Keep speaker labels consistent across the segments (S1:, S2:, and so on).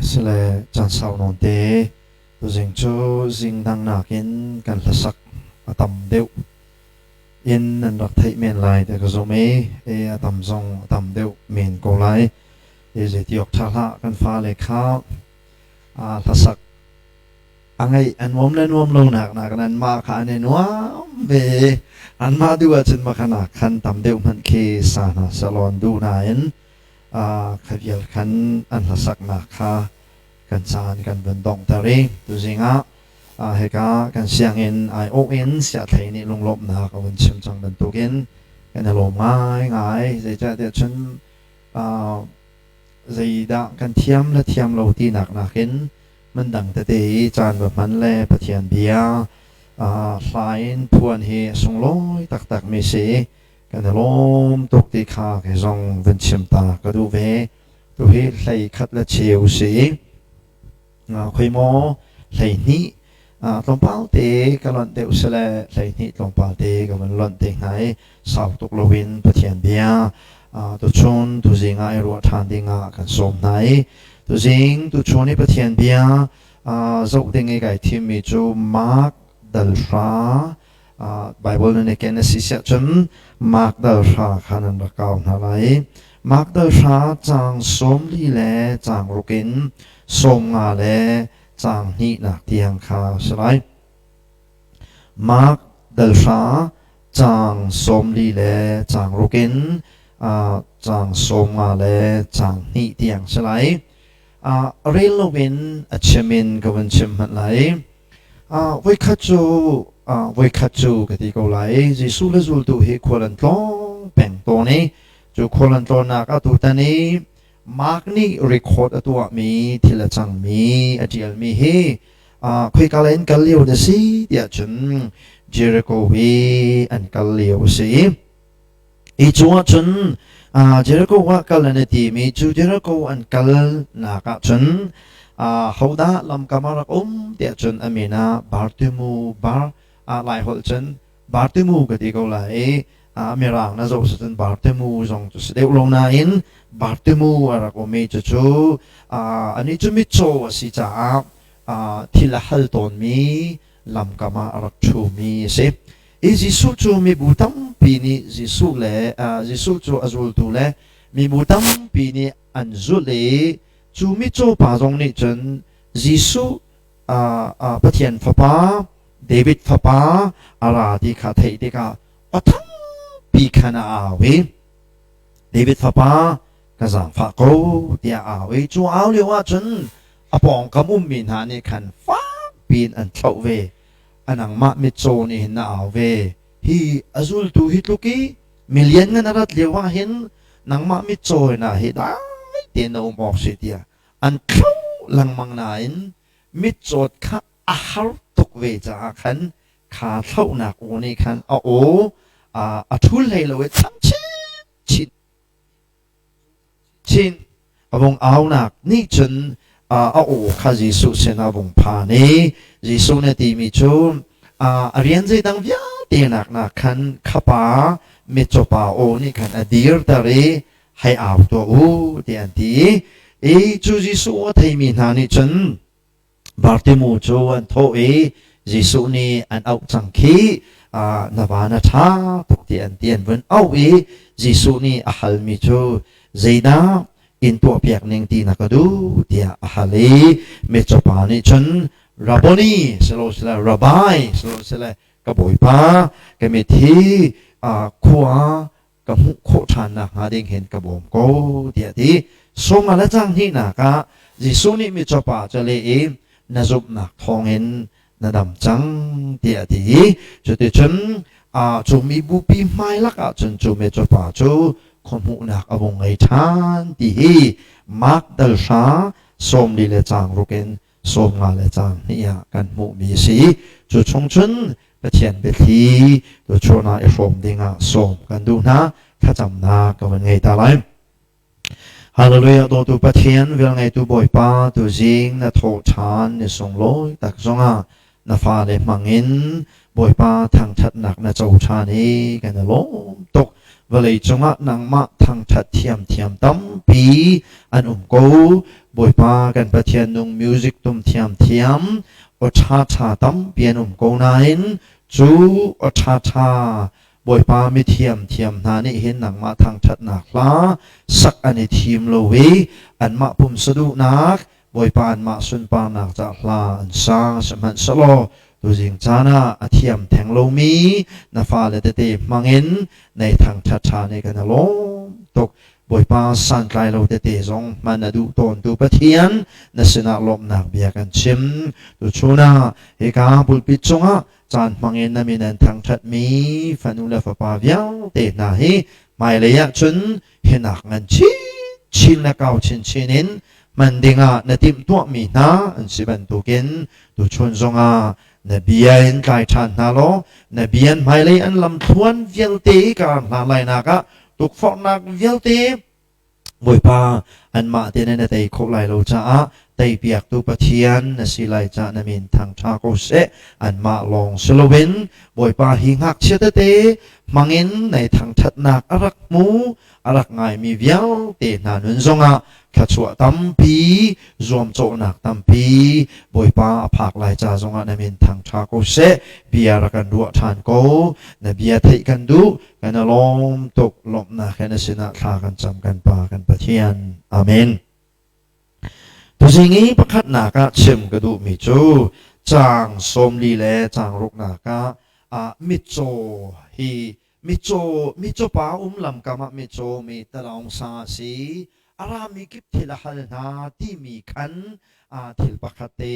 S1: Sile caan sau nawn te tuzing cu zing dang nakin kan hlasak a tam deuh in nan rak theih men lai ti ka zum i a tam zong a tam deuh men ko lai. Zeiti awk ṭha hlah, kan fale kha hlasak a ngaih a nuam le nuam lo nak nakin anmah kha an i nuam ve i anmah duh ahcun makhan ah khan tam deuh hmanh khi sa hna sehlaw an duh nain kha vial khan an hlasaknak kha kan caan kan vun donghter i tuzing ah hika kan sianginn aiawh in siathlei nih lunglawmhnak a vun chim cang bantukin kan i lawm ngaingai. Zeicahtiah cun zeidah kan thiam le thiam lo tinak nakin hmundang tete i caan va hman le Pathian bia hla in phuan hi a sunglawi taktakmi si. Kan i lawm tuk ti kha kei zong vun chim ta ka duh ve. Tuhi hlei khat le cheu si, khoi maw 12 tlawmpal te ka lonh deuh sile 12 tlawmpal te ka vun lonh te hnga i sau tuk loin Pathian bia tuchun tuzing ah i ruah ṭhan ding ah kan sawm hna i tuzing tuchun i Pathian bia zoh ding i kai thimmi cu Mark dal hra. Bible nan i ken a si siah cun Mark dal hra kha nan rak kau hna lai. Mark dal hra caang 40 le caang ruk in 50 le caang hnihnak tiang kha a si lai. Mark dal hra caang 40 le caang ruk in caang 50 le caang hnih tiang si lai. Rel loin a chim in ka vun chim hmanh lai. Voikhat cu voikhat cu ka ti ko lai. Jesuh le zultu hi khual an tlawng peng tawn i cu khual an tlawnnak ah tutan i Mark nih record a tuahmi thil a cangmi a ṭialmi hi khoika lei in kal lio na si tiah cun Jericho hi an kal lio a si. Hi cungah cun Jericho ah kal an i tim i cu Jericho an kalnak ah cun hodah lamkam ah rak um tiah cun a min ah Bartimu Bar Lai holh cun Bartimu ka ti ko lai i Mirang na zoh cun Bartimu zong cu si deuh lo nain Bartimu a rak um i cucu anih cu mitcaw a si caah thil a hal tawnmi lamkam ah a rak ṭhumi a si. I Jesuh cu mibu tampi nih Jesuh le Jesuh cu a zultu le mibu tampi nih an zulh i cu mitcaw pa zong nih cun Jesuh Pathian Fapa, David fapa a ra ti kha theih tikah aw thangpi khan a au i, "David fapa, ka zaangfah ko," tiah a au i cu au lio ah cun a pawngkam ummi hna nih khan fakpi in an thlauh ve. A nangmah mitcaw nih hin na au ve hi, a zultu hi tluk i milian ngan a rat lio ah hin nangmah mitcaw na hi dai tein na um awk si tiah an thlauh lengmang nain mitcawt kha a har tuk ve caah khan kha thlauhnak aw nih khan a aw a ṭhul hlei lo i thang chin chin Chin a vung aunak nih cun a aw kha Jesuh sinah a vung phan i Jesuh nih a timi cu a rian zeidang vialte nak nak khan khapa mitcaw pa aw nih khan a dirter i hei au tuah u tiah an ti i cu Jesuh a theimi hna nih cun Bartimu cu an thawh i Jesuh nih an auh cang khi, na va na ṭha tuk ti an ti. An vun auh i Jesuh nih a halmi cu zeidah in tuahpiak ning ti na ka duh tiah a hal i mitcaw pa nih cun Rabboni silo sile Rabbi silo sile ka Bawipa, ka mit hi khua ka hmuh khawh ṭhan nakhnga ding hin ka bawm ko tiah a ti. Sung a le cang hnihnak ah Jesuh nih mitcaw pa cu a leh i na zumhnak thawngin na dam cang tiah a ti i cuticun cu mibupi hmailak ah cun cu mitcaw pa cu khuahmuhnak a vung ngei ṭhan ti hi Mark dal hra 40 le caang ruk in 50 le caang hnih ah kan hmuhmi a si. Cu chung cun Pathian biathli tuchun ah i hrawm dingah sawm kan duh hna. Thlacamnak ka van ngei ta lai. Hallelujah. Dawtu Pathian, velngeitu Bawipa, tuzing na thawh ṭhan ni sunglawi tak zongah na fale hmangin Bawipa thangṭhatnak na co ṭhan i kan i lawm tuk. Vawlei cungah nangmah thangṭhat thiamthiam tampi an um ko. Bawipa kan Pathian nung music tum thiamthiam aw ṭhaṭha tampi an um ko nain cu aw ṭhaṭha Bawipa mithiam thiam hna nih hin nangmah thangṭhatnak hla sak an i thim lo i anmah pumsaduhnak Bawipa anmah sunparnak ca hla an sa. Sihmanhsehlaw tuzing caan ah a thiam theng lomi na fale tete hmangin nei thangṭhat ṭhan i kan i lawm tuk. Bawipa santlai lo tete zong hman a duh tawntu Pathian na sinah lawmhnak bia kan chim. Tuchun ah hika pulpit cungah caan hmangin na min an thangṭhatmi fanu le fapa vialte hna hi hmailei ah cun hinak ngan chinchin le kau chinchin in hman dingah na timhtuahmi hna an si bantukin tuchun zongah na bia in tlai ṭhan hna law na bia in hmailei an lamthluan vialte ka hna lainak ah tukforhnak vialte Bawipa anmah te na tei khawh lai lo caah teipiaktu Pathian na si lai caah na min thangṭha ko seh. Anmah lawng si loin Bawipa hi ngakchia tete hmangin nei thangṭhatnak a rak hmu a rak ngaimi vialte hna nun zongah thluachuah tampi zuamcawhnak tampi Bawipa a phak lai ca zongah na min thangṭha ko seh. Bia rak kan ruah ṭhan ko. Na bia theih kan duh. Kan i lawm tuk. Lawmhnak he na sinah thla kan cam kan Pa kan Pathian. Amen. Tuzing i pakhatnak ah chim ka duhmi cu caang 40 le caang ruknak ah mitcaw hi mitcaw mitcaw pa um lamkam ah mitcaw mi talaung sa a si a rami kip thil a hal hna timi khan thil pakhat te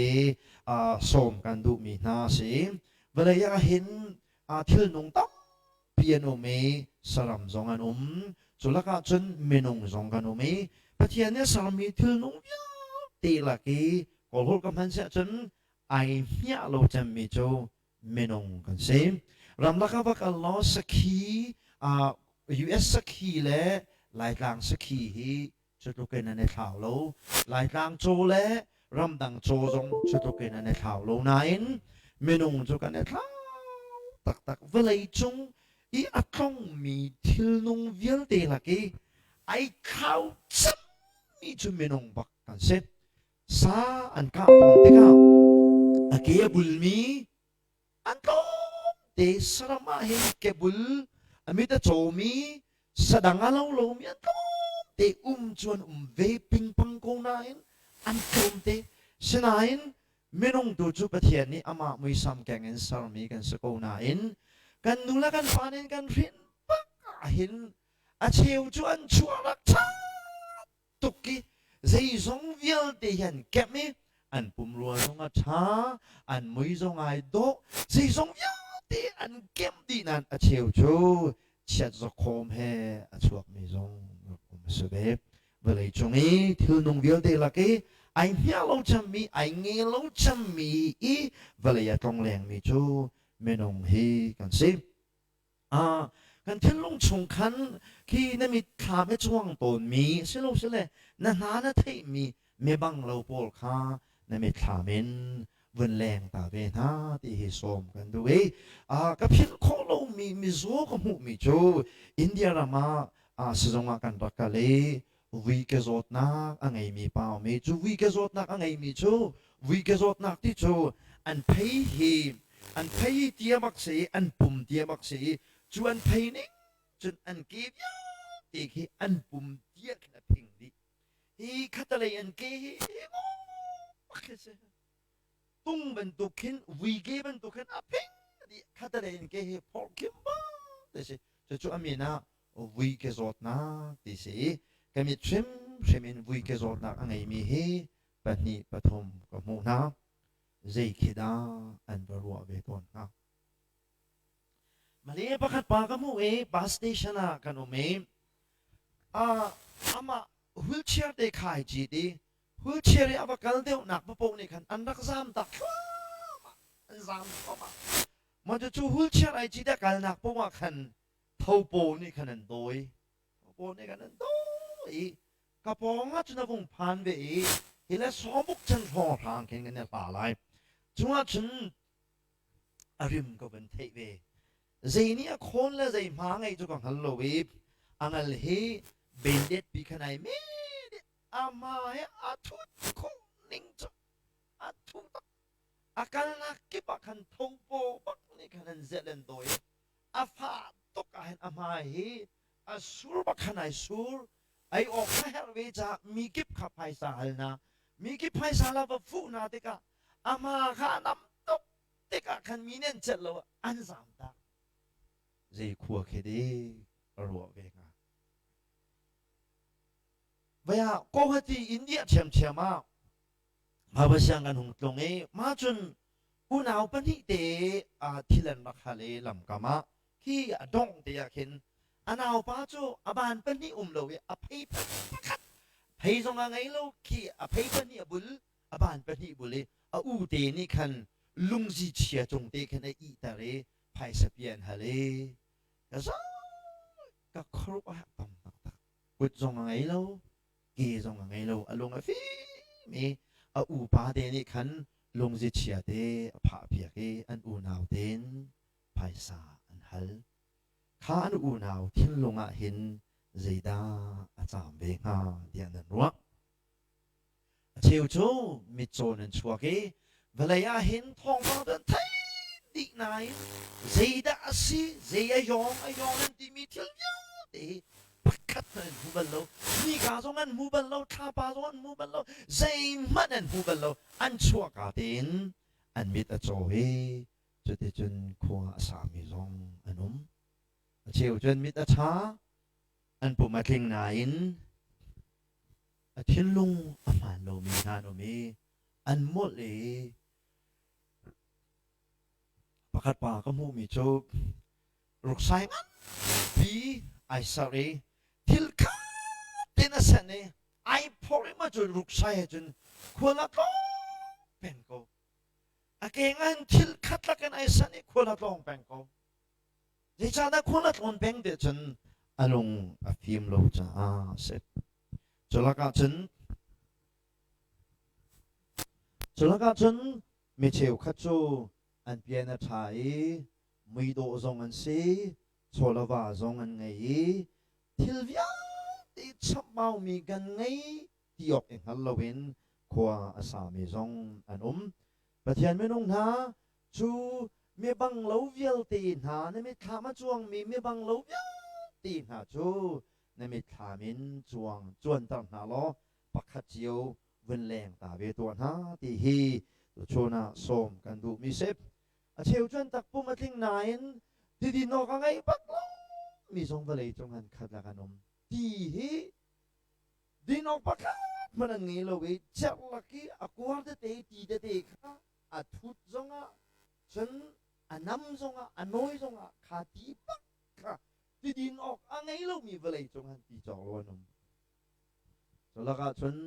S1: sawm kan duhmi hna a si. Vawlei ah hin thilnung tampi an um i saram zong an um. Cu lakah cun minung zong kan um i Pathian nih a sermi thilnung vialte lak i kawlholh ka hman siah cun ai hmiah lo cemmi cu minung kan si. Ramlak ah va kal law sakhi US sakhi le Laitlang sakhi hi cutluk in an i thlau lo. Laitlang caw le ramdang caw zong cutluk in an i thlau lo nain minung cu kan i thlau taktak. Vawlei cung i a tlongmi thilnung vialte lak i ai thlau cemmi cu minung bak kan si. Sa an kah tawn tikah a ke a bulmi An tlawmte saram ah hin kebul a mit a cawmi sadang a lo lomi an tlawmte um cu an um ve pingpang ko nain an tlawmte. Sinain minung tu cu Pathian nih amah muisam keng in sermi kan si ko nain kan nu le kan pa nih kan hrin bak ah hin a cheu cu an chuah rak ṭha tuk i zeizong vialte hi an kemh i an pumrua zong a ṭha, an mui zong ai dawh, zeizong vialte an kemh dih nain a cheu cu chiat zawkhawm he a chuakmi zong rak um a si ve. Vawlei cung i thilnung vialte lak i ai hniah lo cemmi, ai nge lo cemmi i vawlei a tlonglengmi cu minung hi kan si. Kan thinlung chung khan khi na mitthlam he cuang tawnmi silosile na hna na theihmi mibang lo pawl kha na mitthlam in vun leng ta ve hna ti hi sawm kan duh i ka philh khawh lomi mizaw ka hmuhmi cu India ram ah sizung ah kan rak kal i vuike zawtnak a ngeimi pa um i cu vuike zawtnak a ngeimi cu vuike zawtnak ti cu an phei hi an phei hi tia bak si i an pum tia bak si i cu an phei ning cun an ke vialte khi an pum tia khin a phing dih hi khatalei an ke hi bak khi si tung bantuk khin vuike bantuk khin a phing dih khatalei an ke hi phorh khim bak ti si cucu a min ah vuike zawtnak ti si i ka mit hrimhrim in vuike zawtnak a ngeimi hi pahnih pathum ka hmuh hna. Zei khi dah an va ruah ve tawn hnga? Male pakhat pa ka hmuh i bus station ah kan um i amah wheelchair te kha ai cit i wheelchair i a va kal deuhnak papoh nih khan an rak zaam tak thluahmah an zaam thluahmah. Mah cu wheelchair ai cit a kalnak poah ah khan thopaw nih khan an dawi thopaw nih khan an dawi i ka pawng ah cun a vung phan ve i hi le sawbuk chan hrawng hrang khin kan i hla lai cungah cun a rim ka van theih ve zei nih a khawn le zei hma ngei cu ka hngal lo i a ngal hi. Bendet pi kha nai me ama he a thut khawh ning cu a thu tak. A kalnak kip ah khan thopaw bak nih khan an zelh an dawi i a fah tuk ah hin a hmai hi a sur bak khan ai sur. Ei awk kha herh ve caah mi kip kha phaisa hal hna. Mi kip phaisa la va fuh hna tikah a hma kha a nam tuk tikah khan mi nih an celh lo an zaam tak. Zei khua khi dik a ruah ve hnga. Vai ah Guwahati India ṭhiamṭhiam ah Ngakchia kan hung tlung i mah cun unau pahnih te thil an rak hal i lamkam ah khi a dongh te ah khin a naupa cu a ban pahnih um lo i a phei pakhat phei zong a ngei lo khi a phei pahnih a bul a ban pahnih bul i a u te nih khan lungzi chia cung te khan a ihter i phaisa pia an hal i ka zau ka khuaruah a tam taktak kut zong a ngei lo ke zong a ngei lo a lung a fim i a upa te nih khan lungzi chia te a phahpiak i an unau tein phaisa an hal. Kha an unau thinlung ah hin zeidah a caam ve hnga tiah nan ruah. A cheu cu mitcaw nan chuak i vawlei ah hin thawngpang cu an theih dih nain zeidah a si, zei a yawng a yawng nan timi thil vialte hi pakhat hmanh an hmu bal lo. Nika zong an hmu bal lo, thlapa zong an hmu bal lo, zeihmanh an hmu bal lo. An chuahka tein an mit a caw i cuticun khua a sami zong an um. A cheu cu an mit a ṭha, an pum a tling nain a thinlung a hmaan lomi hna an um i an molh i pakhat pa ka hmuhmi cu ruksai nganpi ai serh i thil khat tein a senh i ai phorh i ma cu ruksai he cun khual a tlawng peng ko. A keng ah hin thil khat lakin ai sanh i khual a tlawng peng ko. Zeicahdah khual a tlawn peng ti cun a lung a fim lo caah a si. Cu lakah cun cu lakah cun mi cheukhat cu an pian a ṭha i muidawh zong an si, chawlava zong an ngei i thil vialte chamhbaumi kan ngei ti awk i hngal loin khua a sami zong an um. Pathian minung hna cu mibang lo vialte hna na mitthlam a cuangmi mibang lo vialte hna cu na mitthlam in cuang cuanter hna law pakhat cio vun leng ta ve tuah hna ti hi tuchun ah sawm kan duhmi si. A cheu cu an takpum a tling nain tidin awk a ngei bak lo mi zong vawlei cung an khat lak an um. Ti hi din awk pakhat hmanh an ngei lo i cerhlak i a kuar tete ti tete kha a thut zongah cun a nam zongah a nawi zongah kha ti bak kha tidin awk a ngei lomi vawlei cung han ti cawk lo an um. Cu lakah cun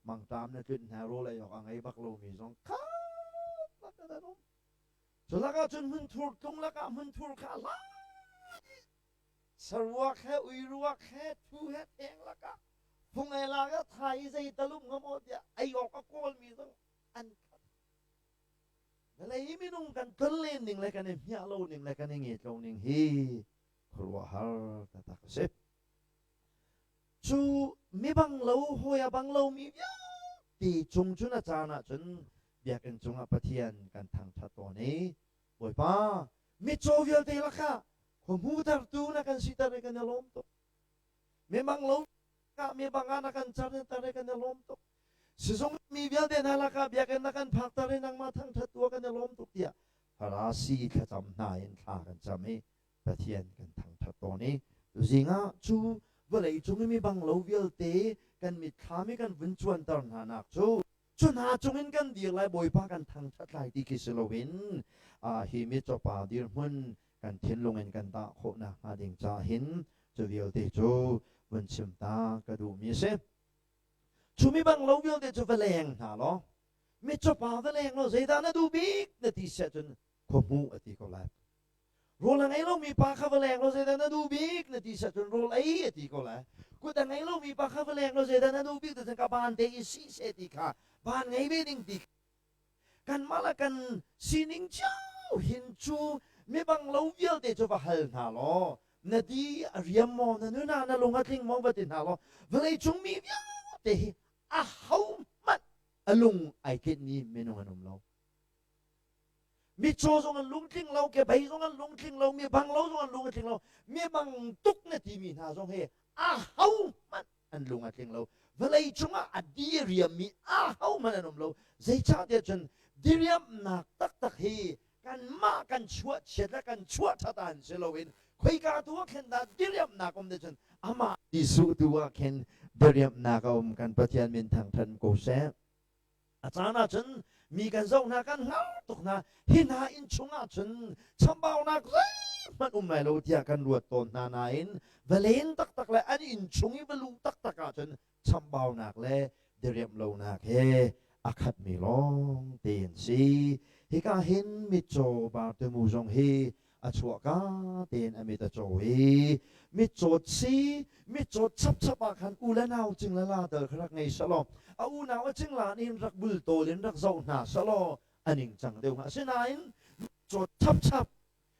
S1: mangṭam na tlunh hna rawl ei awk a ngei bak lomi zong khat lak in an um. Cu lakah cun hmunthur tlung lakah hmunthur kha a hlan i saruak he uiruak he thu he theng lakah fung ei lak ah tha i zei talum hnga maw tiah ei awk a kawlmi zong an khat. Vawlei minung kan tlonlen ning le kan i hmiah lo ning le kan i nget lo ning hi khuaruahhar taktak a si. Cu mibang lo hawi a bang lomi vialte cung cun a caan ahcun biakinn cungah Pathian kan thangṭhat tawn i Bawipa mitcaw vialte lakah khuahmutertu na kan siter i kan i lawm tuk. Mibang lo mibang ah na kan cer i kan i lawm tuk. Sizung mi vialte hna lakah biakinn na kan phakter i nangmah thangṭhat tu ah kan i lawm tuk tiah Farasi thlacam hna in thla kan cam i Pathian kan thangṭhat tawn i tuzing ah cu vawlei cung i mi bang lo vialte kan mitthlam i kan vun cuanter hna nak cu cu hna cungin kan dir lai Bawipa kan thangṭhat lai ti khi si loin hi mitcawpa dirhmun kan thinlung in kan dah khawh nakhnga ding caah hin cu vialte cu vun chim ta ka duhmi a si. Cu mi bang lo vialte cu va leng hna law mitcawpa va leng law zeidah na duh bik na ti siah cun khuahmuh a ti ko lai. Rawl a ngei lomi pa kha va leng law zeidah na duh bik na ti siah cun rawl ei a ti ko lai. Kut a ngei lomi pa kha va leng law zeidah na duh bik ti cun ka ban te i sih seh ti kha ban ngei ve ding ti kanmah le kan sining cio hin cu mibang lo vialte cu va hal hna law. Na di a riam maw, na nun ah na lung a tling maw va ti hna law vawlei cung mi vialte hi ahohmanh a lung ai tlinhmi minung an um lo. Mitcaw zong an lungtling lo, kebei zong an lungtling lo, mi bang lo zong an lung a tling lo, mi bang tuk na timi hna zong hi ahohmanh an lung a tling lo. Vawlei cungah a diriammi ahohmanh an um lo. Zeicahtiah cun diriamnak taktak hi kanmah kan chuah chiat le kan chuah ṭhat ah si loin khoika tu ah khin dah diriamnak um te cun amah Jesuh tu ah khin diriamnak a um. Kan Pathian min thangṭhat ko seh. A caan ahcun mi kan zoh hna, kan hngar tuk hna. Hi hna inn chung ahcun chambaunak zeihmanh um lai lo tiah kan ruat tawn hna nain va len taktak le an inn chung i va luh taktak ahcun chambaunak le diriamh lonak he a khatmi lawng te an si. Hika hin mitcaw Bartimu zong hi a chuahka tein a mit a caw i mitcawt si mitcawt chapchap ah khan u le nau cingla la tal kha rak ngei selaw, a unau a cingla nih rak bultawl in rak zoh hna selaw a ningcang deuh hnga. Asinain mitcawt chapchap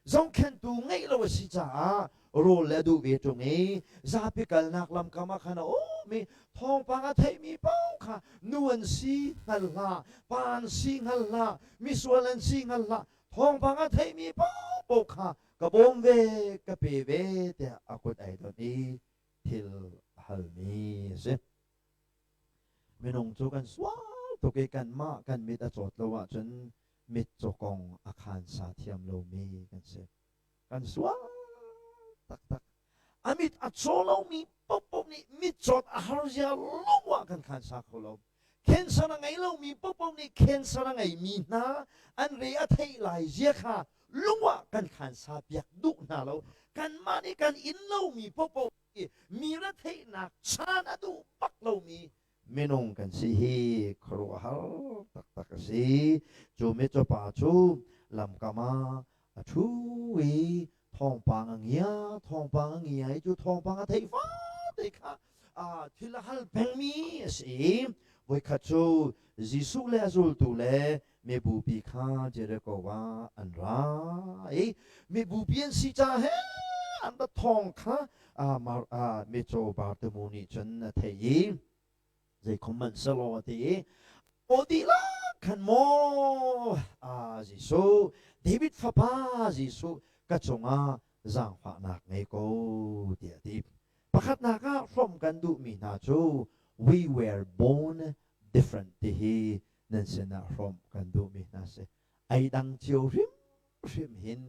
S1: zohkhenhtu ngeih lo a si caah rawl le a duh ve ṭung i zapi kalnak lamkam ah khan a um i thawngpang a theihmi paoh kha nu an si hngal hlah, pa an si hngal hlah, misual an si hngal hlah, thawngpang a theihmi paohpaoh kha ka bawm ve, ka pe ve tiah a kut ai donh i thil a halmi a si. Minung cu kan sual tuk i kanmah kan mit a cawt lo ahcun mitcaw kong a khansa thiam lomi kan si. Kan sual taktak. A mit a caw lomi paohpaoh nih mitcawt a har zia lung ah kan khansa kho lo. Cancer a ngei lomi paohpaoh nih cancer a ngeimi hna an re a theih lai zia kha lung ah kan khansa piak duh hna lo. Kanmah nih kan inn lomi paohpaoh i mi retheihnak chan a duh bak lomi minung kan si hi khuaruahhar taktak a si. Cu mitcaw pa cu lamkam ah a ṭhu i thawngpang a ngia, thawngpang a ngia i cu thawngpang a theih fate kha thil a hal pengmi a si. Voikhat cu Jesuh le a zultu le mibupi kha Jericho ah an ra i mibupi an si ca he an ra thawng kha mitcaw Bartimu nih cun a theih i zeikhom hmanh selaw a ti i aw dihlak khan, "Maw Jesuh, David fapa Jesuh, ka cungah zaangfahnak ngei ko," tiah a ti. Pakhatnak ah hrawmh kan duhmi hna cu we were born different ti hi nan sinah hrawmh kan duhmi hna si. Ai dang cio hrimhrim hin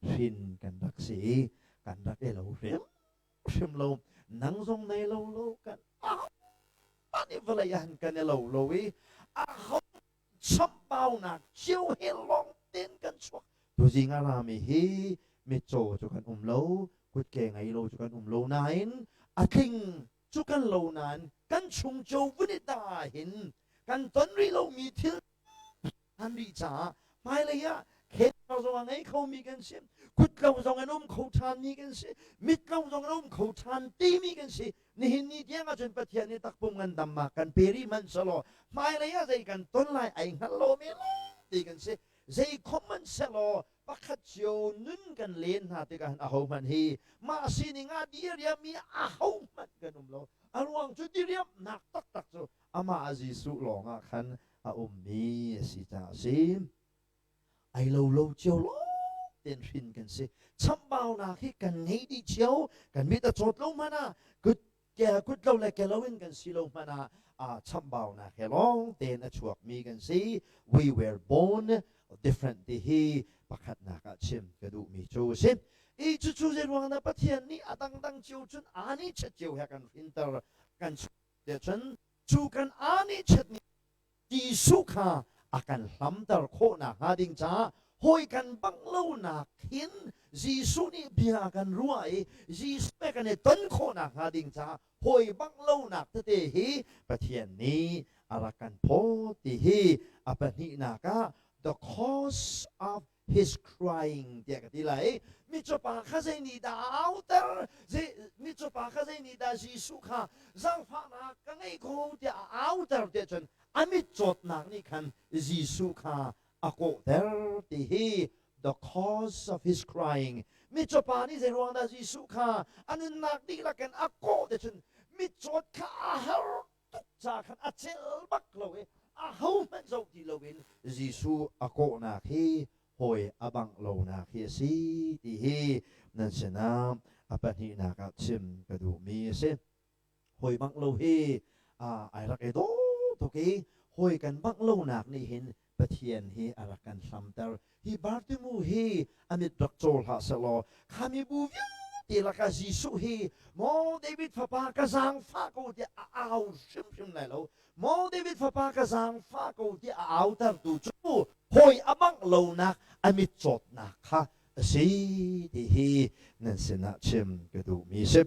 S1: hrin kan rak si i kan rak i lo hrimhrim lo. Nang zong nei lo lo, kan ahohmanh nih vawlei ah kan i lo lo i aho chambaunak cio he lawng tein kan chuak. Tuzing a rami hi mitcaw cu kan um lo, kutke ngei lo cu kan um lo nain a tling cu kan lo nain kan chung cio vun i dah hin kan ton rih lomi thil an rih caah hmailei ah cancer zong a ngei khomi kan si, kutlo zong an um kho ṭhanmi kan si, mitlo zong an um kho ṭhan timi kan si. Nihin ni tiang ahcun Pathian nih takpum ngandamnak kan pe rih hmanh selaw hmailei ah zei kan ton lai ai hngal lomi ti kan si. Zei khom hmanh selaw pakhat cio nun kan len hna tikah ahohmanh hi mah sining ah diriammi ahohmanh kan um lo. A ruang cu diriamnak taktak cu amah Jesuh lawng ah khan a ummi a si caah a si. Ai lo lo cio lawng tein hrin kan si. Chambaunak hi kan ngei dih cio, kan mit a cawt lo hmanh ah, kut kut lo le ke lo in kan si lo hmanh ah chambaunak he lawng tein a chuakmi kan si. We were born different ti hi pakhatnak ah chim ka duhmi cu a si. I cucu zei ruang dah Pathian nih a dangdang cio cun aa nih chet cio he kan hrinter kan chuah cun cu kan aa nih chetmi Jesuh kha a kan hlamter khawh nakhnga ding caah hawi kan bang lonak hin Jesuh nih bia a kan ruah i Jesuh he kan i ton khawh nakhnga ding caah hawi bang lonak tete hi Pathian nih a rak kan phawt ti hi a pahnihnak ah the cause of his crying tiah ka ti lai. Mitcawpa kha zei nih dah a auter? Mitcawpa kha zei nih dah Jesuh kha zaangfahnak ka ngei ko tiah a auter tiah cun a mitcawtnak nih khan Jesuh kha a kawhter ti hi the cause of his crying. Mitcawpa nih zei ruang dah Jesuh kha a nunnak dihlak in a kawh te cun mitcawt kha a har tuk ca khan a celh bak lo i ahohmanh zoh ti loin Jesuh a kawhnak hi hawi a bangh lonak hi a si ti hi nan sinah a pahnihnak ah chim ka duhmi a si. Hawi bangh lo hi ai rak i dawh tuk i hawi kan bangh lonak nih hin Pathian hi a rak kan hlamter. Hi Bartimu hi a mit rak caw hlah sehlaw kha mibu vialte lakah Jesuh hi maw David fapa ka zaangfah ko tiah a au hrimhrim lai lo. Maw David fapa ka zaangfah ko tiah a autertu cu hawi a bangh lonak a mit cawtnak kha a si ti hi nan sinah chim ka duhmi a si.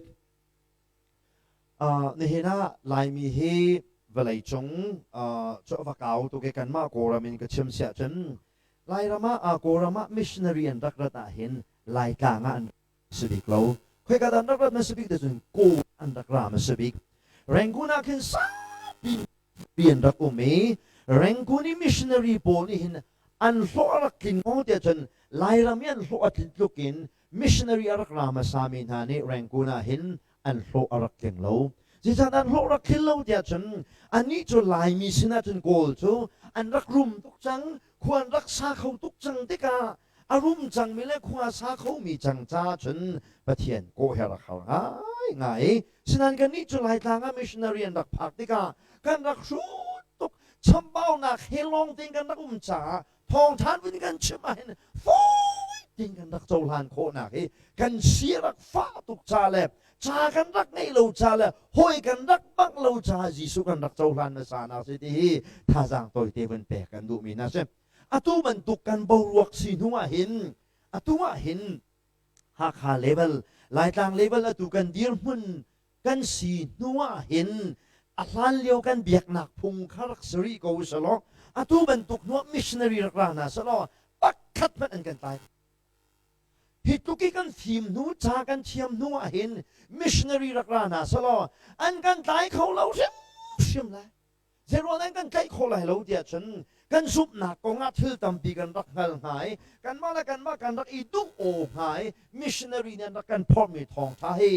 S1: Nihin ah Laimi hi vawleicung cu a va kau tuk i kanmah Kawlram in ka chim siah cun Lairam ah Kawlram ah missionary an rak rat ahhin Laitlang ah an si bik lo. Khoika dah an rak rat na si bik ti cun Kawl an rak ra ma si bik. Rangoon ah khin saupi an rak um i Rangoon i missionary pawl nih hin an hlawh a rak tling maw tiah cun Lairam i an hlawh a tlin tluk in missionary a rak ra hmasami hna nih Rangoon ah hin an hlawh a rak tling lo. Zeicahtiah an hlawh rak tling lo tiah cun anih cu Laimi sinah cun Kawl cu an rak rum tuk cang, khua an rak sa kho tuk cang tikah a rum cangmi le khua sa khomi cang ca cun Pathian kawh he rak har ngaingai. Sinain kannih cu Laitlang ah missionary an rak phak tikah kan rak hrut tuk, chambaunak he lawng tein kan rak um caah thawngṭha vun kan chim ahhin fawi tein kan rak cohlan khawhnak hi kan si rak fah tuk ca le ca kan rak ngeih lo ca le hawi kan rak bangh lo ca Jesuh kan rak cohlan hmasa nak si ti hi thazaang tawite vun pek kan duhmi hna si. Atu bantuk kan boruak si hnu ah hin atu ah hin Hakha level Laitlang level atu kan dirhmun kan si hnu ah hin a hlan lio kan biaknak phung kha rak si rih ko selaw atu bantuk hnu ah missionary rak ra hna selaw pakhat hmanh an kan tlai. Hi tluk i kan fim hnu ca kan thiam hnu ah hin missionary rak ra hna selaw an kan tlai kho lo hrimhrim lai. Zeiruang nan kan tlaih khawh lai lo tiah cun kan zumhnak kong ah thil tampi kan rak hngal hnga i kanmah le kanmah kan rak i duh aw hnga i missionary nih an rak kan phorhmi thawngṭha hi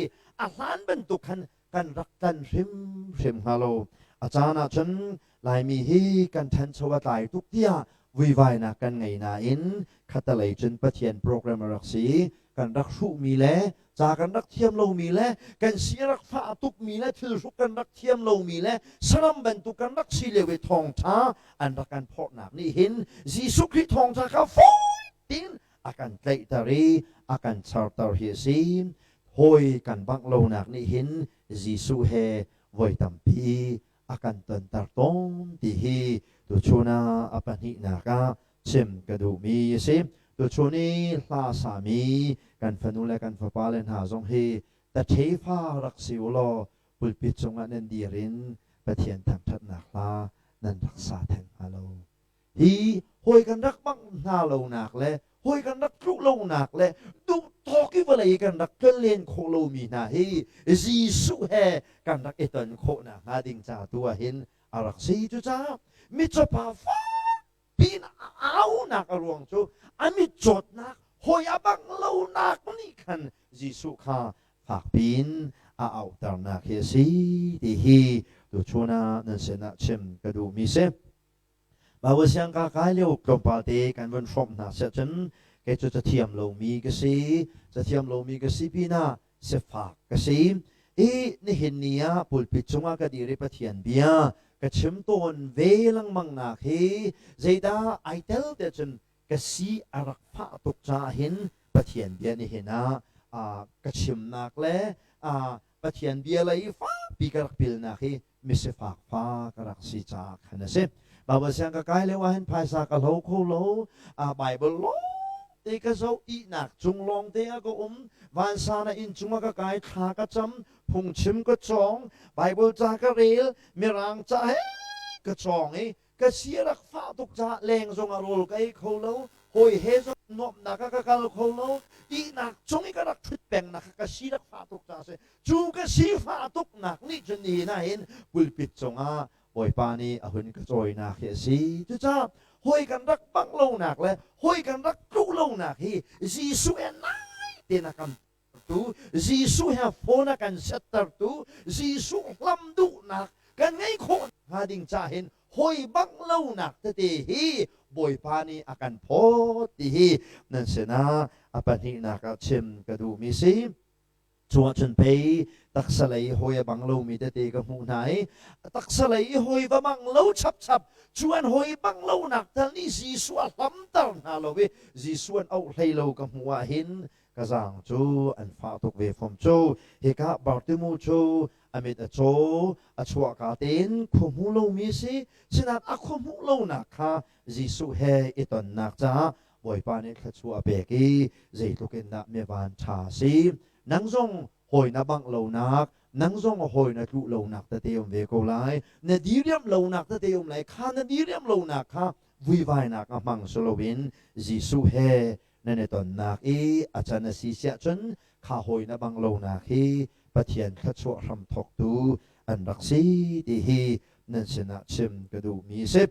S1: a hlan bantuk khan kan rak tlan hrimhrim hnga lo. A caan ah cun Laimi hi kan ṭhancho a tlai tuk tiah vuivainak kan ngei nain khatalei cun Pathian program a rak si. Kan rak hruhmi le ca kan rak thiam lomi le kan si rak fah tukmi le thilhruk kan rak thiam lomi le saram bantuk kan rak si lio i thawngṭha an rak kan phorhnak nih hin Jesuh Khrih thawngṭha kha fawi tein a kan tlaihter i a kan charter hi a si. Hawi kan bangh lonak nih hin Jesuh he voi tampi a kan tonter tawn ti hi tuchun ah a pahnihnak ah chim ka duhmi a si. Tuchun i hla sami kan fanu le kan fapa le hna zong hi taṭhefa rak si u law pulpit cungah nan dir in Pathian thangṭhatnak hla nan rak sa theng hnga lo. Hi hawi kan rak bangh hna lonak le hawi kan rak tluh lonak le duhtawk i vawlei kan rak tlonlen khawh lomi hna hi Jesuh he kan rak i ton khawhnak hnga ding ca tu ah hin a rak si. Cucaah mitcawpa fakpi in a aunak a ruang cu a mitcawtnak hawi a bangh lonak nih khan Jesuh kha fakpi in a auhternak hi a si ti hi tuchun ah nan sinah chim ka duhmi si. Baibal siang ka kai lio tlawmpal te kan vun hrawmh hna siah cun kei cu cathiam lomi ka si. Cathiam lomi ka si pinah sifak ka si. I nihin ni ah pulpit cungah ka dir i Pathian bia ka chim tawn ve lengmang nak hi zeidah ai tel tiah cun ka si a rak fah tuk caah hin Pathian bia nihin ah ka chimnak le Pathian bia lei fakpi ka rak pilnak hi misifak fa ka rak si caah khan a si. Baibal siang ka kai lio ahhin phaisa ka hlo kho lo. Baibal lawng te ka zoh, ihnak cung lawng te ah ka um, vansan ah inn cungah ka kai, thla ka cam, phungchim ka cawng, Baibal ca ka rel, Mirang ca he ka cawng i ka si a rak fah tuk caah leng zong ah rawl ka ei kho lo, hawi he zong nuamhnak ah ka kal kho lo, ihnak cung i ka rak ṭhut pengnak kha ka si rak fah tuk caah a si. Cu ka si fah tuknak nih cun nihin ah hin pulpit cungah Bawipa nih a hun ka cawinak hi a si. Cucaah hawi kan rak bangh lonak le hawi kan rak tluh lonak hi Jesuh he nai. tein a kan tu Jesuh he phone a kan settertu Jesuh hlam duhnak kan ngeih khawh hnga ding ca hin hawi bang lonak tete hi Bawipa nih a kan phawt ti hi nan sinah a pahnihnak ah chim ka duhmi si. Cu ahcun pei taksa lei hawi a bang lomi tete ka hmuh hna i taksa lei i hawi va bang lo chapchap cu an hawi bang lonak tal nih Jesuh a hlamter hna lo i Jesuh an auh hlei lo ka hmuh ah hin ka zaang cu an fah tuk ve fom cu. Hika Bartimu cu a mit a caw, a chuahka tein khua hmu lomi si, sinain a khua hmuh lonak kha Jesuh he i tonnak caah Bawipa nih thluachuah a pek i zeitluk in dah mi van ṭha a si. Nang zong hawi na bangh lonak, nang zong hawi na tluh lonak tete um ve ko lai. Na diriamh lonak tete um lai. Kha na diriamh lonak kha vuivainak a hmang si loin Jesuh he nan i tonnak i a can a si siah cun kha hawi na bang lonak hi Pathian thluachuah hramthawktu an rak si ti hi nan sinah chim ka duhmi a si.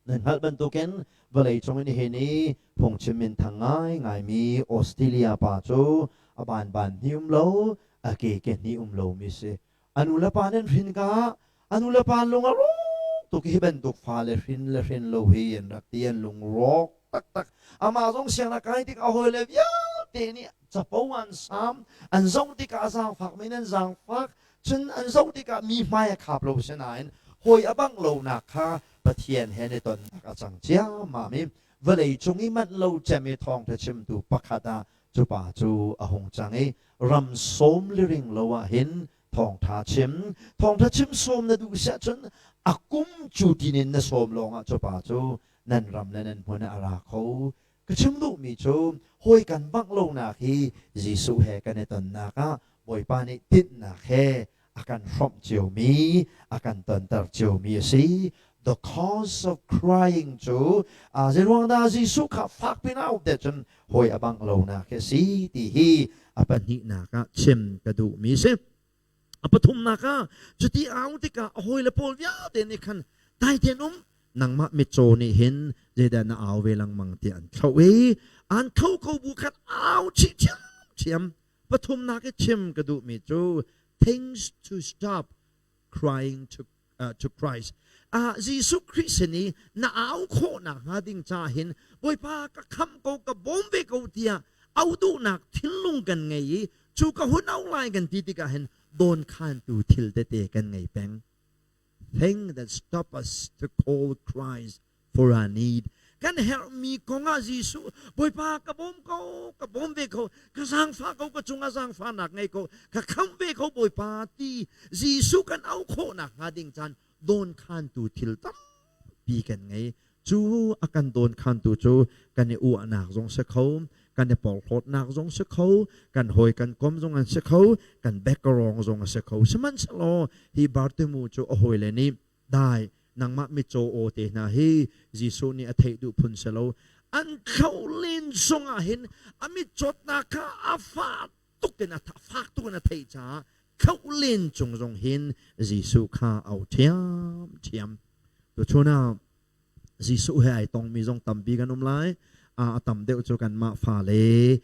S1: Nan hngalh bantukin vawleicung in nihin i phungchim minthang ngaingaimi Australia pa cu a banban hni um lo, a ke ke hni um lomi si. A nu le pa nan hrin ka a nu le pa lung a rawk tuk hi bantuk fale hrin le hrin lo hi an rak ti an lung rawk taktak. Amah zong sianginn a kai tik a hawile vialte nih capo an sam, an zoh tikah a zaangfak men an zaangfak. Cun an zoh tikah mi hmai a khap lo sinain hawi a bangh lonak kha Pathian he an i tonnak a cang ciammam i vawlei cung i manh lo cem i thawngṭha chimtu pakhat ah cu pa cu a hung cang i ram sawm liring lo ah hin thawngṭha chim thawngṭha chim sawm na duh siah cun a kum cu tinin na sawm lawngah cu pa cu nan ram le nan hmun ah a ra kho. Ka chim duhmi cu hawi kan bangh lonak hi Jesuh he kan i tonnak ah Bawipa nih tinhnak he a kan hrawmh ciomi, a kan tonter ciomi a si. The cause of crying cu zeiruang dah Jesuh kha fakpi na auh te cun hawi a bangh lonak hi a si ti hi a pahnihnak ah chim ka duhmi a si. A pathumnak ah cuti au tikah a hawile pawl vialte nih khan dai tein um nangmah mitcaw nih hin zeidah na au ve lengmang tiah an thloh i an thlo ko bu khan au chih ṭhiamṭhiam. Pathumnak i chim ka duhmi cu things to stop crying to Christ. Jesuh Khrih sin i na au khawhnak hnga ding ca hin Bawipa ka khamh ko ka bawm ve ko tiah au duhnak thinlung kan ngei i cu ka hun au lai kan ti tikah hin dawnkhantu thil tete kan ngei peng. Thing that stop us to call Christ for our need. Kan herhmi kong ah Jesuh, Bawipa ka bawm ko, ka bawm ve ko, ka zaangfah ko, ka cungah zaangfahnak ngei ko, ka khamh ve ko Bawipa ti Jesuh kan auh khawhnak hnga ding caan dawnkhantu thil tampi kan ngei. Cu a kan dawnkhantu cu kan i uahnak zong si kho, kan i porhlawtnak zong si kho, kan hawi kan kom zong an si kho, kan background zong a si kho. Sihmanhsehlaw hi Bartimu cu a hawile nih dai nangmah mitcaw aw te hna hi Jesuh nih a theih duh phun si lo. An thlo len zong ah hin a mitcawtnak kha a fah tuk in a fak tuk in a theih caah thlo len cung zong hin Jesuh kha a auh ṭhiamṭhiam. Tuchun ah Jesuh he ai tongmi zong tampi kan um lai. A tam deuh cu kanmah fale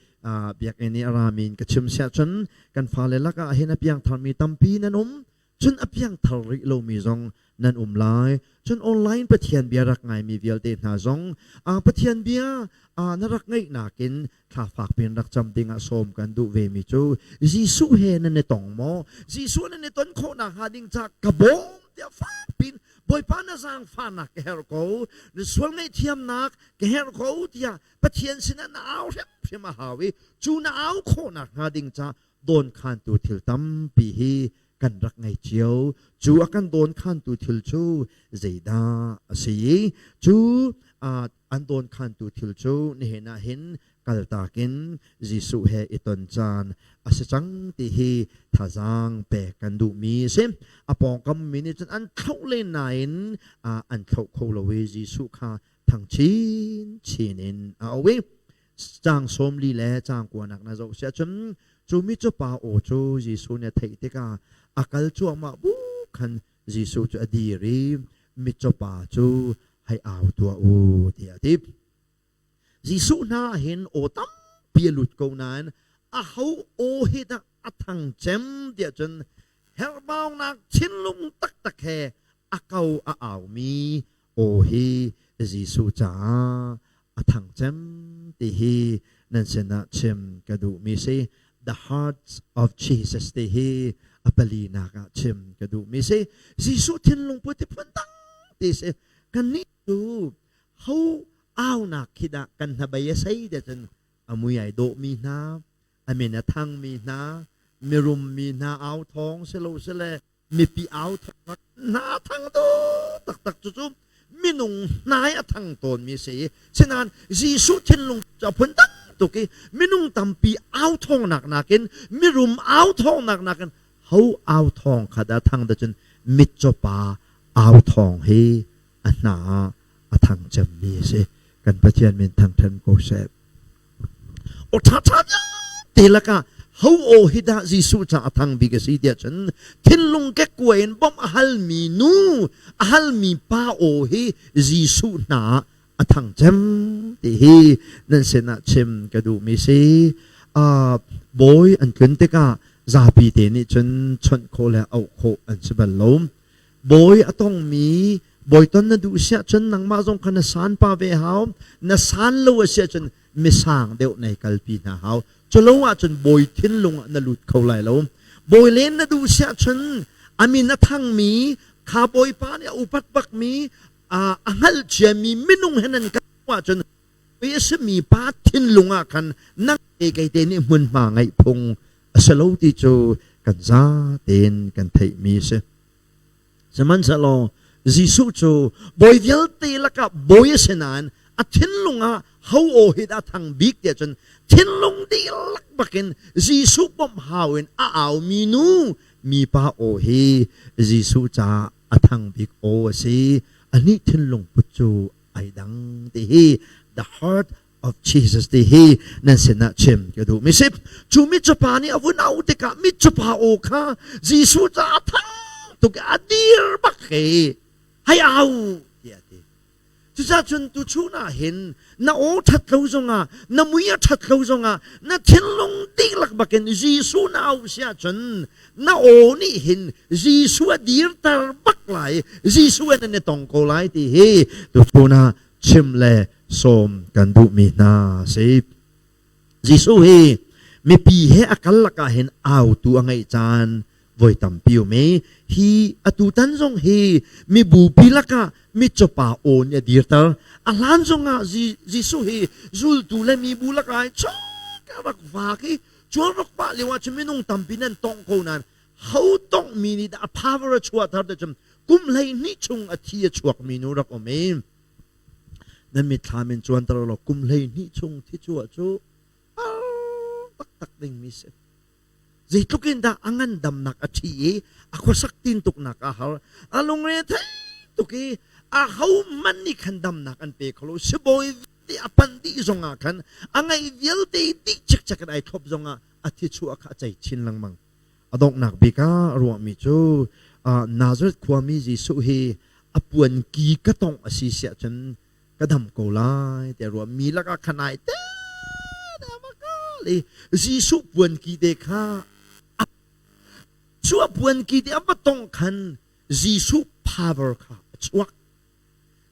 S1: biakinn i a rami in ka chim siah cun kan fale lakah hin a piangtharmi tampi nan um. Cun a piangthar rih lomi zong nan um lai. Cun online Pathian bia rak ngaimi vialte hna zong Pathian bia na rak ngaih nakin thla fakpi in rak cam dingah sawm kan duh vemi cu Jesuh he nan i tong maw? Jesuh nan i ton khawh nakhnga ding ca ka bawm tiah fakpi in Bawipa na zaangfahnak ka herh ko, na sual ngaihthiamnak ka herh ko tiah Pathian sinah na au hrimhrim a hau i cu na au khawh nakhnga ding ca dawnkhantu thil tampi hi kan rak ngei cio. Cu a kan dawnkhantu thil cu zeidah a si i cu an dawnkhantu thil cu nihin ah hin kaltak in Jesuh he i ton caan a si cang ti hi thazaang pek kan duhmi a si. A pawngkam mi nih cun an thloh len nain an thloh kho lo i Jesuh kha thang chinchin in a auh i caang 40 le caang kuanak na zoh siah cun cu mi cu pa aw cu Jesuh nih a theih tikah a kal cuahmah bu khan Jesuh cu a dir i mitcaw pa cu hei au tuah u tiah a ti. Jesuh hna hin aw tampi a lut ko nain A ho aw hi dah a thang cem tiah cun herhbaunak thinlung taktak he a ko a aumi aw hi Jesuh caah a thang cem ti hi nan sinah chim ka duhmi si. The heart of Jesus ti hi a palinak ah chim ka duhmi si. Jesuh thinlung put hi phun dang ti si. Kannih cu ho aunak khi dah kan hnabei a sei tiah cun a mui ai dawhmi hna, a min a thangmi hna, mirum mi hna au thawng si lo sile mipi au thawng hna a thang taktak cu cu minung hnai a thang tawnmi si. Sinain Jesuh thinlung cu a phun dang tuk i minung tampi au thawng nak nakin mirum au thawng nak nakin ho au thawng kha dah thang da cun mitcaw pa au thawng hi a hna ah a thang cemmi a si. Kan Pathian min thangṭhat ko seh. Aw ṭhaṭha vialte lakah ho aw hi dah Jesuh ca a thang bik a si tiah cun thinlung kekkuai in bawmh a halmi nu, a halmi pa aw hi Jesuh hna ah a thang cem ti hi nan sinah chim ka duhmi si. Uh, bawi an tlun tikah zapi te nih cun chawnh khawh le auh khawh an si bal lo. Bawi a tongmi bawi ton na duh siah cun nangmah zong kha na san pa ve hau. Na san lo a si ahcun misang deuh nei kalpi hna hau. Culo ahcun bawi thinlung ah na lut kho lai lo. Bawi len na duh siah cun a min a thangmi kha bawipa nih a upat bakmi a hngalh ciami minung he nan kal ahcun a simi pa thinlung ah khan nang te kei te nih hmunhma ngeih phung a si lo ti cu kan za tein kan theihmi a si. Sihmanhsehlaw Jesuh cu bawi vialte lakah bawi a si nain a thinlung ah ho aw hi dah thang bik tiah cun thinlung dihlak bakin Jesuh bawmh hau in a aumi nu mipa aw hi Jesuh caah a thang bik aw a si. Anih thinlung put cu ai dang ti hi the heart of Jesus ti hi nan sinah chim ka duh mi si. Cu mitcawpa nih a vun au tikah mitcawpa aw kha Jesuh caah thang tuk a dir bak he hei au tiah a ti. Cucaah cun tuchun ah hin na aw ṭhat lo zongah na mui a ṭhat lo zongah na thinlung dihlak bakin Jesuh na auh si ahcun na aw nih hin Jesuh a dirter bak lai Jesuh in an i tong ko lai ti hi tuchun ah chim le sawm kan duhmi hna si. Jesuh hi mipi he a kal lakah hin autu a ngeih caan voi tampi um i hi atutan zong hi mibupi lakah mitcawpa aw nih a dirter. A hlan zongah Jesuh hi zultu le mibu lakah hin chawk a rak vak i cuan rak pah lio ah cun minung tampi nan tongh ko nain ho tonghmi nih dah a power a chuahter ti cun kum 12 chung a thi a chuakmi nu rak um i nan mitthlam in cuanter law kum 12 chung thi chuah cu taktak dingmi si. Zeitluk in dah a ngandamnak a ṭhi i a khuasak tintuknak a har, a lungre thei tuk i a ho hmanh nih khan damnak an pe kho lo. Sibawi vialte a panh dih zongah khan a ngeih vialte dih cikcek in ai thlop zongah a thichuah kha a cei chin lengmang. A donghnak bik ah a ruahmi cu Nazareth khuami Jesuh hi a puanki ka tongh a si siah cun ka dam ko lai tiah ruah mi lakah khan ai te i Jesuh puanki te kha cu a puanki te a va tongh khan Jesuh power kha a chuak.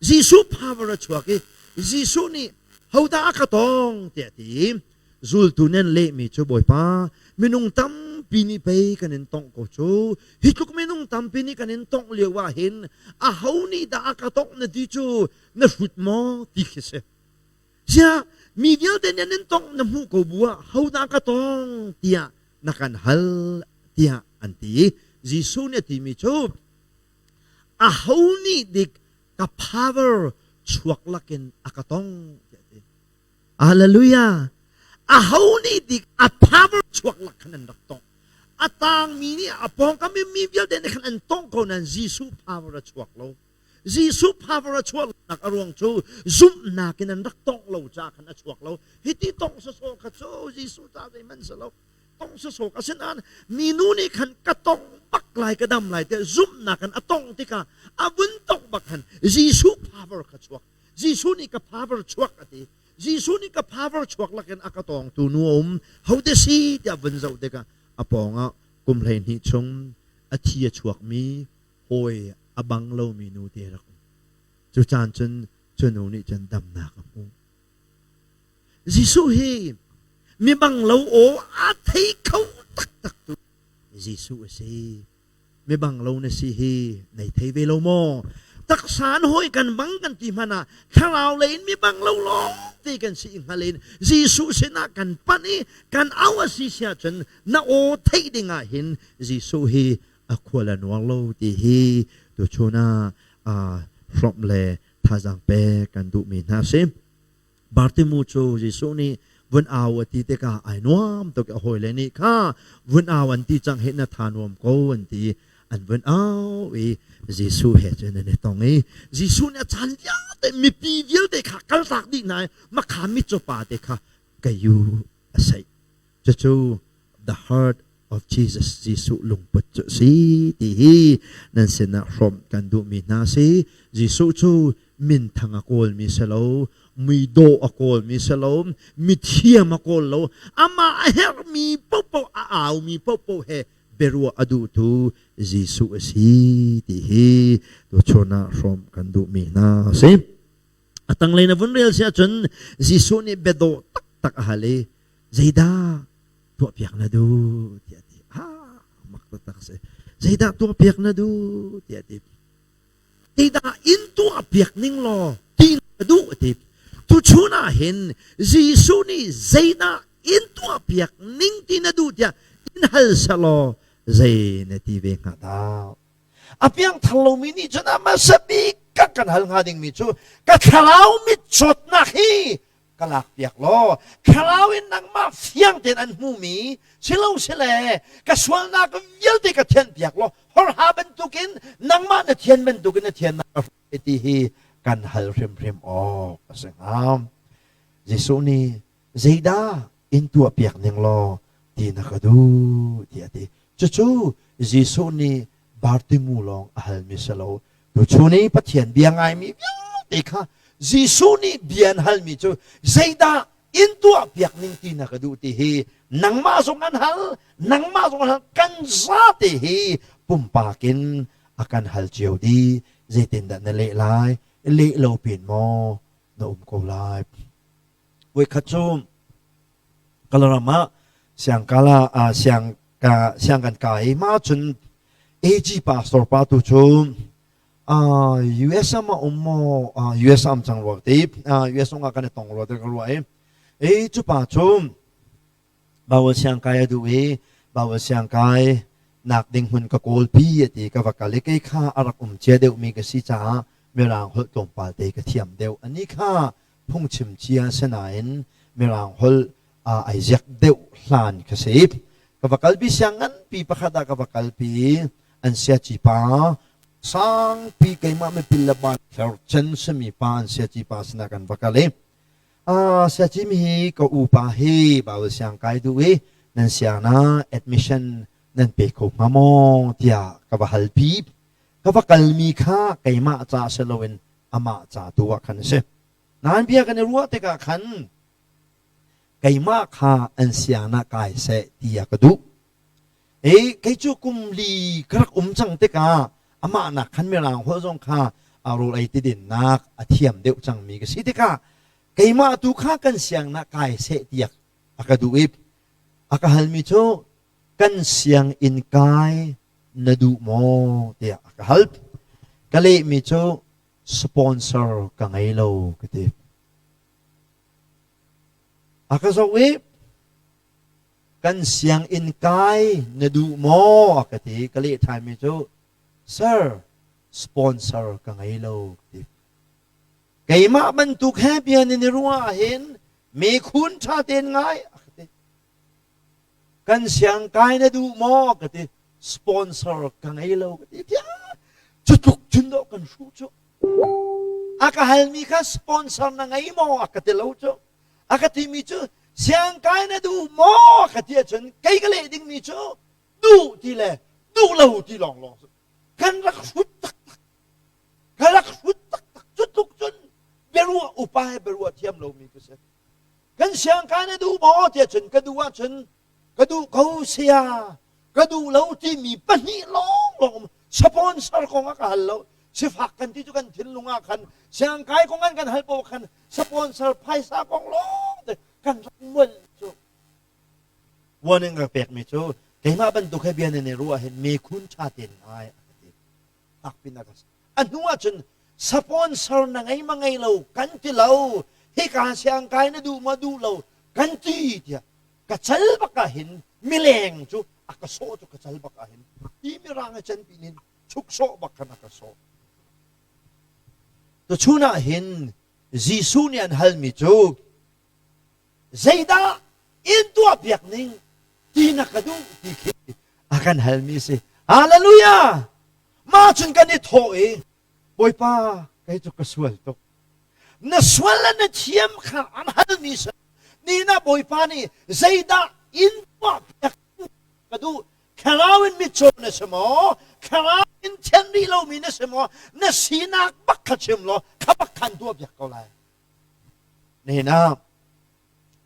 S1: Jesuh power a chuak i Jesuh nih hodah a ka tong tiah a ti. Zultu nih an lehmi cu Bawipa minung tampi nih pei kan in tongh ko cu hi tluk minung tampi nih kan in tongh lio ah hin aho nih dah a ka tongh na ti cu na hrut maw ti khi si. Ziah mi vialte nih an in tongh na hmuh ko bu ah hodah ka tong tiah na kan hal tiah an ti. Jesuh nih a timi cu aho nih dik ka power chuak lakin a ka tong tiah a ti. Hallelujah. Aho nih dik a power chuak lak khan an rak tong. A tangmi nih a pawngkam i mi vialte nih khan an tong ko nain Jesuh power a chuak lo. Jesuh power a chuah nak a ruang cu zumhnak in an rak tongh lo ca khan a chuak lo. Hiti tongh sawsawh kha cu Jesuh ca zeihmanh si lo. Tongh sawsawh asinain minu nih khan ka tongh bak lai ka dam lai tiah zumhnak in a tongh tikah a vun tongh bak khan Jesuh power kha chuak. Jesuh nih ka power chuak a ti. Jesuh nih ka power chuak lakin a ka tawngtu nu a um. Hote si tiah vun zoh tikah a pawngah kum 12 chung a thi a chuakmi hawi a bang lomi nu te rak um. Cu caan cun cu nu nih cun damnak a hmuh. Jesuh hi mi bang lo aw a thei kho taktak tu Jesuh a si. Mi bang lo na si hi nei thei ve lo maw? Taksa an hawi kan bang kan ti hmanh ah thlarau lei in mi bang lo lawng te kan si hngal in Jesuh sinah kan panh i kan au a si si ahcun na aw theih ding ah hin Jesuh hi a khual a nuar lo ti hi tuchun ah hrawmh le thazaang pek kan duhmi hna a si. Bartimu cu Jesuh nih vun au a ti tikah ai nuam tuk i a hawile nih kha vun au an ti cang hi na tha nuam ko an ti an vun au i Jesuh he cun an i tong i Jesuh nih a caan vialte mipi vialte kha kaltak dih hna i makha mitcaw pa te kha kayu a saih Cucu the heart of Jesus Jesuh lungput cu a si ti hi nan sinah hrawmh kan duhmi hna si. Jesuh cu minthang a kawlmi si lo, muidawh a kawlmi si lo, mithiam a kawl lo, amah a herhmi paohpaoh a aumi paohpaoh he biaruah a duhtu Jesuh a si ti hi tuchun ah hrawmh kan duhmi hna a si. A tanglei na vun rel si ahcun Jesuh nih biadawh taktak a hal i zeidah tuahpiak na duh tiah a ti. Ah, mak taktak si. Zeidah tuahpiak na duh tiah a ti. Zeidah in tuahpiak ning law ti na duh a ti. Tuchun ah hin Jesuh nih zeidah in tuahpiak ning ti na duh tiah in hal selaw zei na ti ve hnga dah? A piangthar lomi nih cun a hmasa bik ka kan hal hnga dingmi cu ka thlarau mit cawtnak hi ka lakpiak law thlarau in nangmah fiang tein an hmumi silo sile ka sualnak vialte ka thianhpiak law horha bantukin nangmah na thian bantukin na thiannak ka hruai ti hi kan hal hrimhrim awk a si hnga. Jesuh nih zeidah in tuahpiak ning law ti na ka duh tiah a ti. Cucu Jesuh nih Bartimu lawng a halmi si lo. Tuchun i Pathian bia ngaimi vialte kha Jesuh nih bia an halmi cu zeidah in tuahpiak ning ti na ka duh ti hi nangmah zong an hal, nangmah zong an hal, kan zate hi pumpak in a kan hal cio dih. Zeitindah na leh lai? Leh lo pin maw na um ko lai? Voikhat cu Kalaram ah siangkala ah siang ka siang kan kai ma cun AG pastor pa tu cu US am a um maw US am cang rua ti US zong ah kan i tong rua ti ka ruah i e cu pa cu Bible siang kai a duh i Bible siang kai nak ding hmun ka kawl pi ati ka va kal i kei kha a rak um cia deuh mi ka si caah mirang holh tlawmpal te ka thiam deuh ani kha phungchim cia sinain mirang holh ai ziak deuh hlan ka si. Ka va kalpi siang nganpi pakhat ah ka va kalpi an siaci pa sangpi keimah mipil le ban thler cen simi pa an siaci pa sinah kan va kal i siaci mi hi ka upa hi Bible siang kai duh i nan siang na admission nan pe kho hnga maw tiah ka va halpi ka va kalmi kha keimah ca si loin amah ca tu ah khan a si nain bia kan i ruah tikah khan keimah kha an siangnak kai seh ti a ka duh. E kei cu kum li ka rak um cang tikah amah nak khan mirang holh zong kha rawl ei ti dinnak a thiam deuh cangmi ka si tikah keimah tu kha kan siangnak kai seh tiah a ka duh i a ka halmi cu kan sianginn kai na duh maw tiah a ka hal. Ka lehmi cu sponsor ka ngei lo ka ti. A ka zoh i kan sianginn kai na duh maw a ka ti. Ka leh ṭhanmi cu sir sponsor ka ngei lo ka ti. Keimah bantuk he bia nan i ruah ahhin mekhun ṭha tein ngai a ka ti. Kan siangkai na duh maw ka ti. Sponsor ka ngei lo ka ti. Tiah cu tluk cun dawh kan hruh cu. A ka halmi kha sponsor na ngei maw a ka ti lo cu. A ka timi cu siangkai na duh maw ka ti ahcun kei ka leh dingmi cu duh ti le duh lo ti lawnglawng kan rak hrut taktak. Ka rak hrut taktak. Cu tluk cun biaruah u. Upa he biaruah thiam lomi ka si. Kan siangkai na duh maw tiah cun ka duh ahcun ka duh ko saya ka duh lo timi pahnih lawnglawng sponsor kong a ka hal lo. Sifak kan ti cu kan thinlung ah khan siangkai kong an kan hal paoh khan sponsor phaisa kong lawng te kan rak mual cu. Warning ka pekmi cu keimah bantuk he bia nan i ruah hin mekhun ṭha tein ai a ka ti. Fak pin a ka a hnu ahcun sponsor na ngei ma ngei lo kan ti lo hika siangkai na duh ma duh lo kan ti tiah ka cal bak ah hin mileng cu a ka sawh cu ka cal bak ah hin hi mirang a can pin in chuk sawh bak khan a ka sawh. Tuchun ah hin Jesuh nih an halmi cu zeidah in tuahpiak ning ti na ka duh ti khi a kan halmi si. Hallelujah! Mah cun kan i thawh i Bawipa kei cu ka sual tuk. Na sual le na thiam kha an halmi si. Ni na Bawipa nih zeidah in tuahpiak ka duh Thlarau in mitcaw na si maw? Thlarau in thian rih lomi na si maw? Na sinak bak kha chim law kha bak khan tuahpiak ko lai. Nihin ah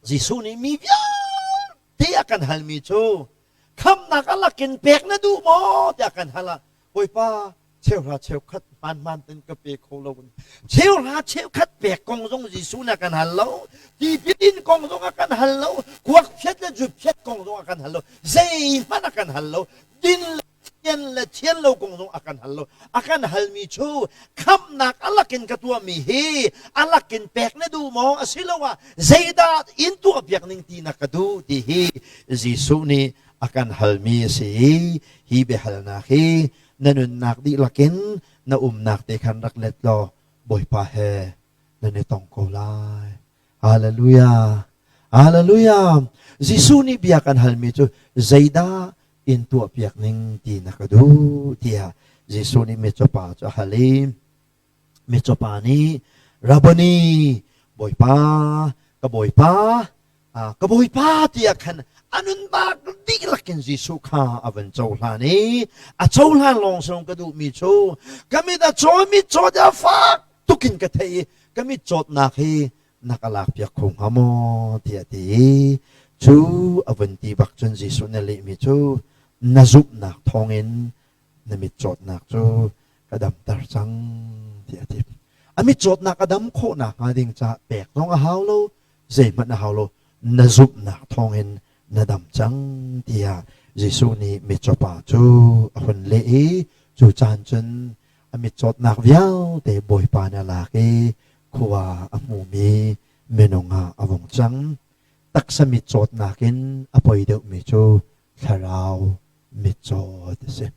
S1: Jesuh nih mi vialte a kan halmi cu khamnak a lakin pek na duh maw tiah kan hal ah Bawipa cheuhra cheukhat hmaanhmaan ten ka pe kho lo. Cheuhra cheukhat pek kong zong Jesuh nih a kan hal lo. Tipil in kong zong a kan hal lo. Kuak phiat le zu phiat kong zong a kan hal lo. Zeihmanh a kan hal lo. Din le thian le thian lo kong zong a kan hal lo. A kan halmi cu khamhnak a lakin ka tuahmi hi a lakin pek na duh maw asiloah zeidah in tuahpiak ning ti na ka duh ti hi Jesuh nih a kan halmi a si i hi biahalnak hi na nunnak dihlak in na umnak te khan rak let law Bawipa he nan i tong ko lai. Hallelujah. Hallelujah. Jesuh nih bia kan halmi cu zeidah in tuahpiak ning ti na ka duh tiah Jesuh nih mitcaw pa cu a hal i mitcaw pa nih Rabboni Bawipa ka Bawipa ka Bawipa tiah khan a nunnak dihlak in Jesuh kha a van cohlan i a cohlan lawng song ka duhmi cu ka mit a caw mit caw tiah fak tukin ka theih i ka mit cawtnak hi na ka lakpiak kho hnga maw tiah ti i cu a vun ti bak cun Jesuh na lehmi cu na zumhnak thawngin na mit cawtnak cu ka damter cang tiah a ti. A mit cawtnak a dam khawh nakhnga ding caah pek zong a hau lo zeihmanh a hau lo na zumhnak thawngin na dam cang tiah Jesuh nih mitcawpa cu a hun leh i cu caan cun a mitcawtnak vialte Bawipa nih a lak i khua a hmumi minung ah a vung cang. Taksa mitcawtnak in a poi deuhmi cu thlarau mitcawt a si.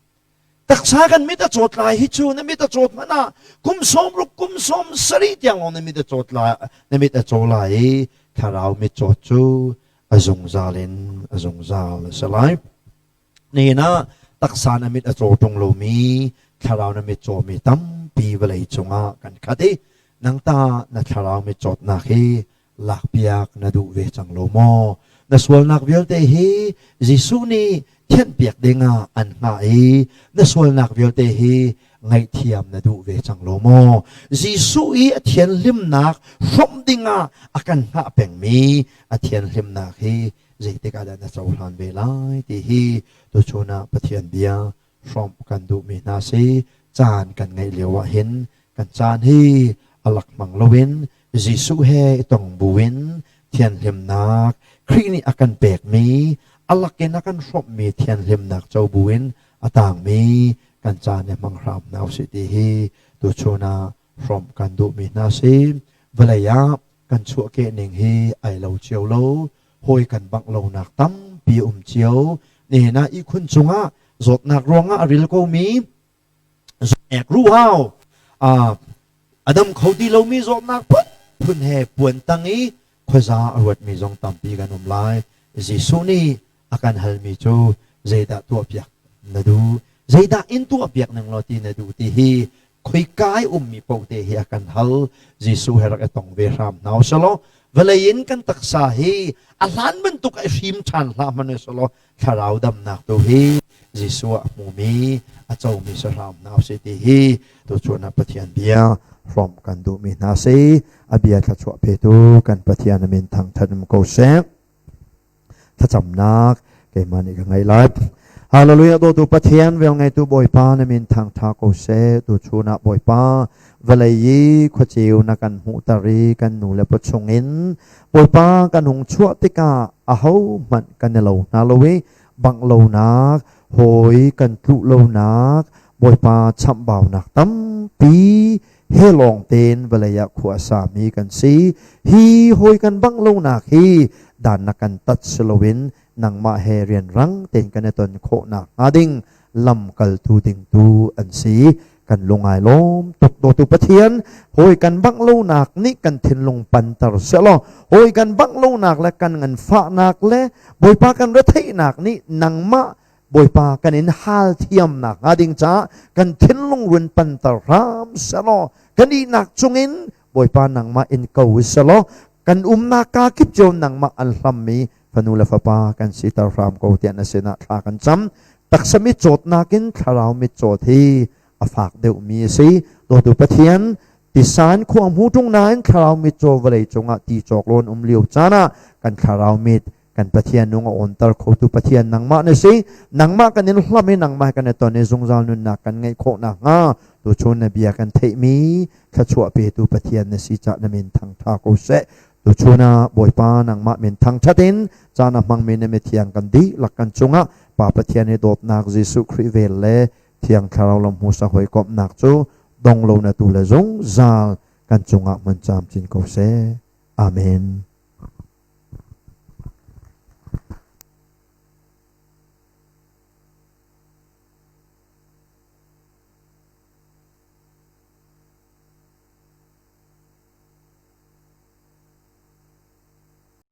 S1: Taksa kan mit a cawt lai hi cu na mit a cawt hmanh ah kum 60 kum 70 tiang lawng na mit a cawt lai na mit a caw lai i thlarau mit cawt cu a zungzal in a zungzal a si lai. Nihin ah taksa na mit a caw ṭung lomi thlarau na mit cawmi tampi vawlei cungah kan khat i nang ta na thlarau mit cawtnak hi lakpiak na duh ve cang lo maw? Na sualnak vialte hi Jesuh nih thianhpiak dingah an hngah i na sualnak vialte hi ngaihthiam na duh ve cang lo maw? Jesuh i a thianhlimnak hrawmh dingah a kan hngah pengmi a thianhlimnak hi zeitik ah dah na cohlan ve lai ti hi tuchun ah Pathian bia hrawmh kan duhmi hna si. Caan kan ngeih lio ah hin kan caan hi a lak hmang loin Jesuh he i tong buin thianhlimnak Khrih nih a kan pekmi a lakin a kan hrawmhmi thianhlimnak co buin a tangmi kan caan i hmang hram hna usih ti hi tuchun ah hrawmh kan duhmi hna si. Vawlei ah kan chuahkeh ning hi ai lo cio lo. Hawi kan bangh lonak tampi um cio. Nihin ah ihkhun cungah zawtnak ruangah a ril komi zawtnak ruhau a dam kho ti lomi zawtnak phunphun he puan tang i khuaza a ruatmi zong tampi kan um lai. Jesuh nih a kan halmi cu zeidah tuahpiak na duh? Zeidah in tuahpiak ning law ti na duh ti hi khoika i ummi paoh te hi a kan hal. Jesuh he rak i tong ve hram hna usih vawlei in kan taksa hi a hlan bantuk a hrim ṭhan hlah hmanh usih thlarau damnak tu hi Jesuh ah hmumi a comi si hram hna usih ti hi tuchun ah Pathian bia hrawm kan duhmi hna si. A bia thluachuah petu kan Pathian a min thangṭhat um ko seh. Thlacamnak keimah nih ka ngei lai. Hallelujah dawtu Pathian velngeitu Bawipa na min thangṭha ko seh. Tuchun ah Bawipa vawlei i khuaceu na kan hmuhter i kan nu le pa chungin Bawipa kan hung chuah tikah aho hmanh kan i lo hna lo i bangh lonak hawi kan tluh lonak Bawipa chamhbaunak tampi he lawng tein vawlei ah khua a sami kan si. Hi hawi kan bangh lonak hi dan na kan tat si loin nangmah he rianrang tein kan i ton khawhnak hnga ding lamkaltu ding tu an si. Kan lungai lawm tuk. Dawtu Pathian, hawi kan bangh lonak nih kan thinlung panter sehlaw, hawi kan bangh lonak le kan nganfahnak le Bawipa kan retheihnak nih nangmah Bawipa kan in hal thiamnak hnga ding caah kan thinlung run panter hram sehlaw, kan ihnak cungin Bawipa nangmah in ko sehlaw, kan umnak ka kip cio nangmah an hlammi fanu le fapa kan siter hram ko tiah na sinah thla kan cam. Taksa mit cawtnak in thlarau mit cawt hi a fak deuhmi a si. Dawtu Pathian, tisan khua hmu ṭung nain thlarau mit caw vawlei cungah ti cawk lawn um lio caan ah kan thlarau mit kan Pathian nung a awnter khotu Pathian nangmah na si. Nangmah kan in hlam i nangmah kan i ton i zungzal nunnak kan ngeih khawh nakhnga tuchun na bia kan theihmi thluachuah petu Pathian na si cah na min thangṭha ko seh. Tuchun ah Bawipa nangmah min thangṭhat in caan a hmangmi na mithiang kan dihlak kan cungah Pa Pathian i dawtnak Jesuh Khrih vel le Thiang Thlarau lam hmusa hawikomhnak cu dong lo na tu le zungzal kan cungah hmun camcin ko seh. Amen.